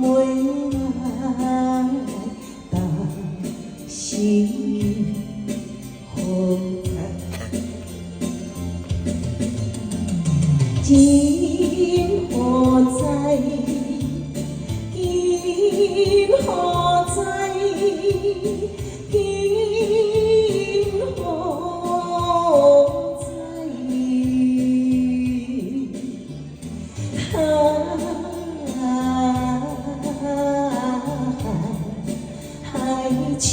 袂來，但心何在？情何在？情何在？情何在？啊，海潮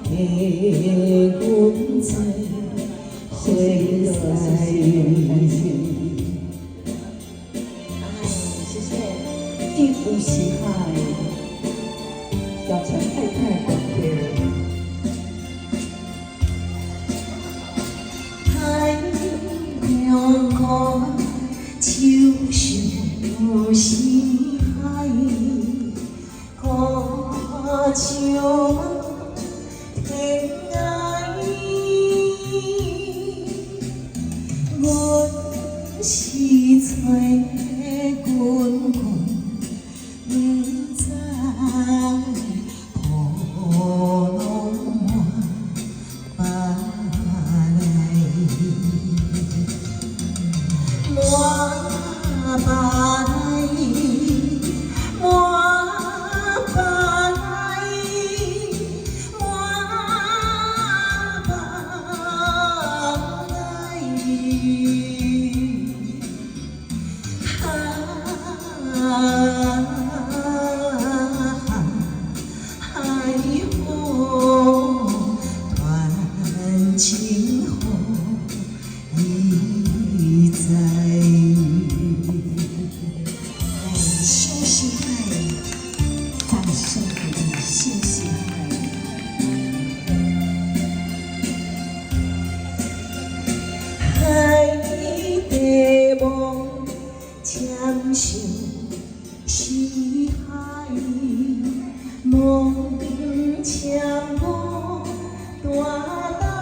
的阮做謝謝您的，謝謝感謝。哎，謝謝。這有是海，小陳愛聽的歌曲。海洋歌，秋想心海，歌唱天涯。阮是找君君，不知波浪滿百來，滿百來，滿百來，滿百來。啊，海風傳情予伊知。來，相思海，掌聲鼓勵，謝謝海。海底夢，潛相思海，夢潛無大海。